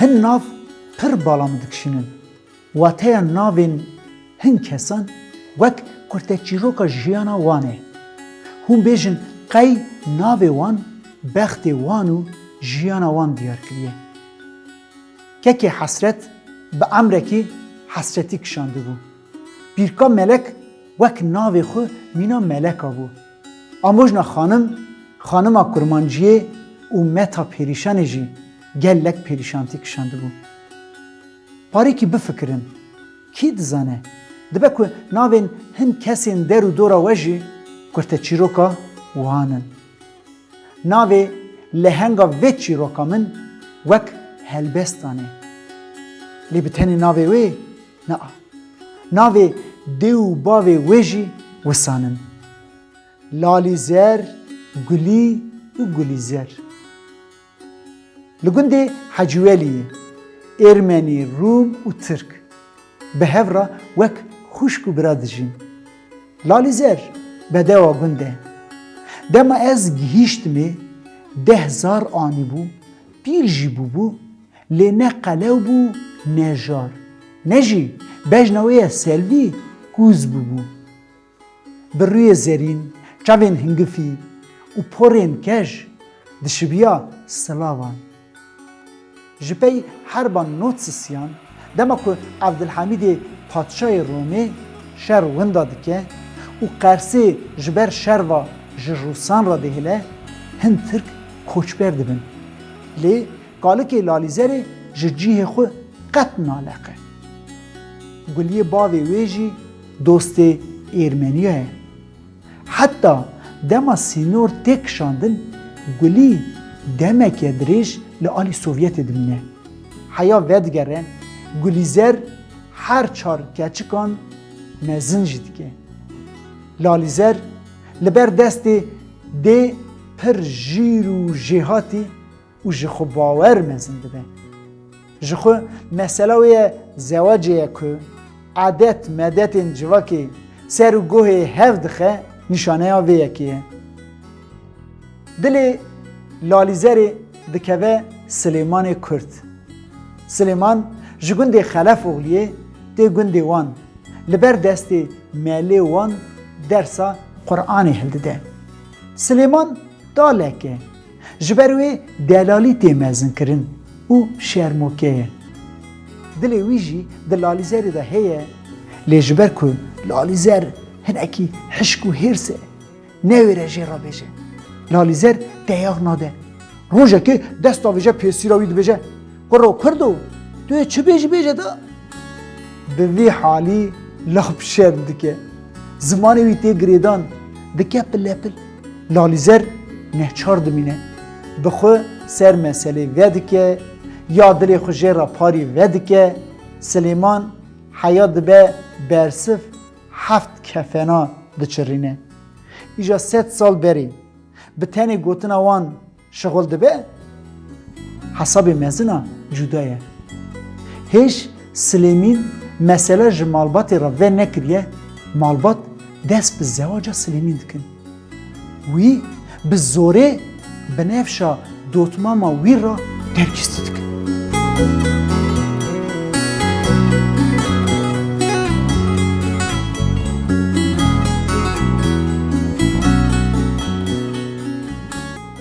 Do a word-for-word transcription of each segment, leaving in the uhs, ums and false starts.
Hin nav pir bala min dikişînin. Wateya navên hin kesan wek kurteçîroka jiyana wan e. Hûn bêjin qey navê wan bextê wan û jiyana wan diyar kiriye. Kekê Hesret bi emrekî hesretî kişandibû. Pîrka Melek wek navê xwe mîna Meleka bû. Amojna xanim, xanima kurmanciyê û Meta Pêrîşanê jî gelek pêrîşantî kişandibû. Parîkî bifikirin, kî dizane? Dibe ku navên hin kesên der û dora we jî kurteçîroka wan in. Navê lehenga vê çîroka min wek helbestan e. Lê bi tenê navê wê? Na. Navê dê û bavê wê jî wisan in. Lalîzer, Gulî û Gulîzer. Li gundê Hecîweliyê, Êrmenî, Rûm û Tirk bi hev re wek xwişk û bira dijîn. Lalîzer bedewa gund e. Dema ez gihîştimê, deh zar anîbû, pîr jî bûbû, lê ne qelew bû, ne jar. Ne jî bejna wê ye selvî, kûz bûbû. Bi rûyê zerîn, çavên hingifî û porên kej dişibiya silavan. Ji pey herba nod sisiyan, dema ku Evdilhamîdê padşayê Romê şer winda dike û Qersê ji ber şerva ji Rûsan re dihêle, hin Tirk koçber dibin. Lê kalikê Lalîzerê ji cihê xwe qet naleqe. Guliyê bavê wê jî dostê Êrmeniya ye. Heta dema sînor tê kişandin, Gulî demeke dirêj li alî Sovyetê dimîne. Heya vedigere, Gulîzer her çar keçikan mezin jî dike. Lalîzer li ber destê dê pir jîr û jêhatî û ji xwe bawer mezin dibe. Ji xwe mesela wê ye zewacê ye ku edet medetên civakê ser û guhê hev dixe, nîşaneya vê yekê ye. Dilê Lalîzerê dikeve Silêmanê Kurd. Silêman ji gundê Xelefoxliyê tê gundê wan. Li ber destê melê wan dersa Quranê hildide. Silêman dalek e. Ji ber wê delalî tê mezinkirin û şermoke ye. Dilê wî jî di Lalîzerê de heye, lê ji ber ku Lalîzer hinekî hişk û hêrs e, newêre jê re bêje. Lalîzer deyax nade. Rojekê dest avêje pêsîra wî dibêje, "Kuro Kurdo, tu yê çi bêjî bêje da?" Bi vî halî lav şerm dike. Zimanê wî tê girêdan, dike pilepil. Lalîzer neçar dimîne. Bi xwe ser meselê vedike, ya dilê xwe jê re parî vedike. Silêman heya dibe bersiv heft kefena diçirîne. Îja sed sal berê bi tenê gotina wan şixul dibe, hesabê mezina cuda ye. Hêj Silêmîn mesela ji malbatê re venekiriye, malbat dest bi zewaca Silêmîn dikin. Wî bi zorê binefşa dotmama wî re dergîstî dikin.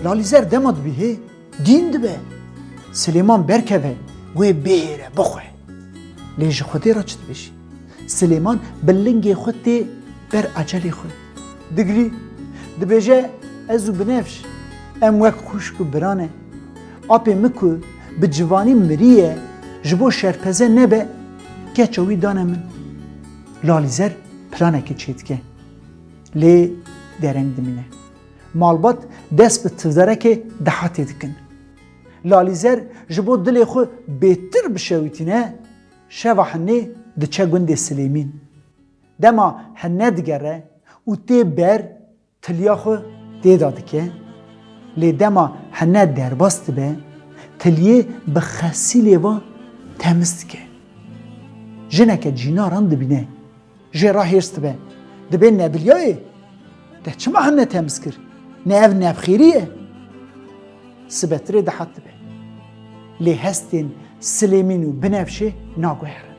Lalîzer dema dibihê, dîn dibe. Silêman berkeve, wê bihêre, bixwe. Lê ji Xwedê re çi dibêjî? Silêman bi lingê xwe tê ber ecelê xwe. Digirî, dibêje, "Ez û Binefş, em wek xwişk û bira ne. Apê min ku bi civanî miriye, ji bo şerpeze nebe, keça wî dane min." Lalîzer planekê çêdike. Lê dereng dimîne. Malbat dest bi tivdarekê dehatê dikin. Lalîzer ji bo dilê xwe bêtir bişewitîne, şeva hinê diçe gundê Silêmîn. Dema hine digere û tê ber, tiliya xwe tê de dike, lê dema hine derbas dibe, tiliyê bi xesîlê ve temiz dike. Jineke cînaran dibîne. Jê re hêrs dibe. Dibê, "Nebiliyayê, te çima hine temiz kir? Ne ev nebxêrî ye?" Sibetirê dihat dibe. Lê hestên Silêmîn û Binevşê naguherin.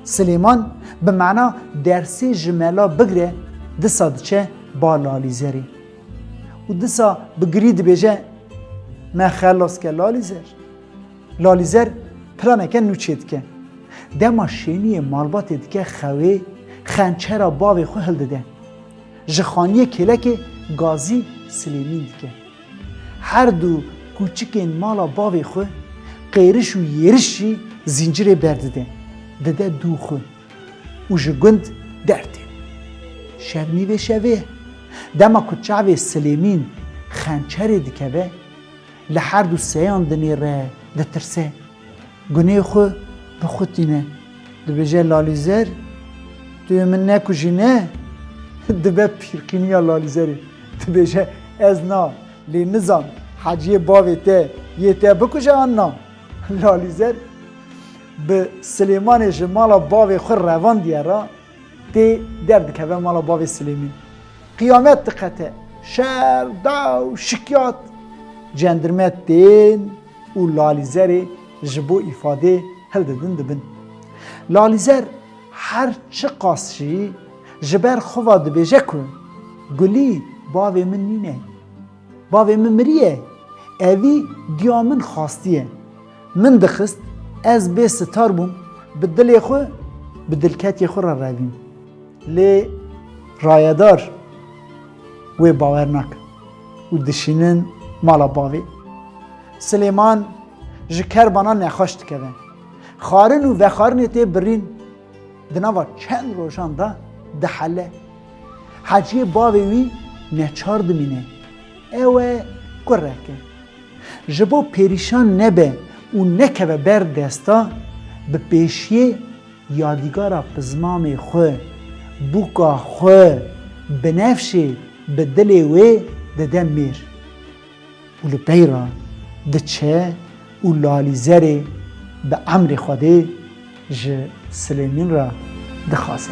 Silêman bi mana dersê ji mela bigre disa diçe ba Lalîzerê. Û disa bi girî dibêje, "Me xelas ke Lalîzer." Lalîzer planeke nû çêdike. Dema şêniyê malbatê dike xewê, xençera bavê xwe hildide. Ji xaniyê kêlekê gazî Silêmîn dike. Her du kûçikên mala bavê xwe, qêriş û yêriş jî zîncirê berdide, dide dû xwe û ji gund dertên. Şev nîvê şevê ye. Dema ku çavê Silêmîn xençerê dikeve, li her du seyan dinêre, ditirse. Gunê xwe bi xwe tîne. Dibêje, "Lalîzer, tu yê min nekujîne." Dibe pîrqîniya Lalîzerê. Dibêje, "Ez na, lê nizam, Heciyê bavê te yê te bikuje an na?" Lalîzer bi Silêmanê ji mala bavê xwe revandiye re, tê derdikeve mala bavê Silêmîn. Qiyamet diqete, şer, daw, şikyat. Cendirme tên û Lalîzerê ji bo îfadê hildidin dibin. Lalîzer her çiqas jî ji ber xwe ve dibêje ku, "Gulî, bavê min nîne. Bavê min miriye. Evî diya min xastiye. Min dixist, ez bê sitar bûm, bi dilê xwe, bi dilketiyê xwe re revîm." Lê rayedar wê bawer nakin û dişînin mala bavê. Silêman ji kerbana nexweş dikeve. Xwarin û vexwarinê tê birîn. Di nava çend rojan de dihele. Heciyê bavê wî neçar dimîne. Ew e kurek e. Ji bo pêrîşan nebe û nekeve ber desta, bi pêşiyê yadîgara pizmamê xwe, bûka xwe, Binevşê bi dilê wê dide mêr û li pey re diçe û Lalîzerê bi emrê Xwedê ji Silêmîn re dixwaze.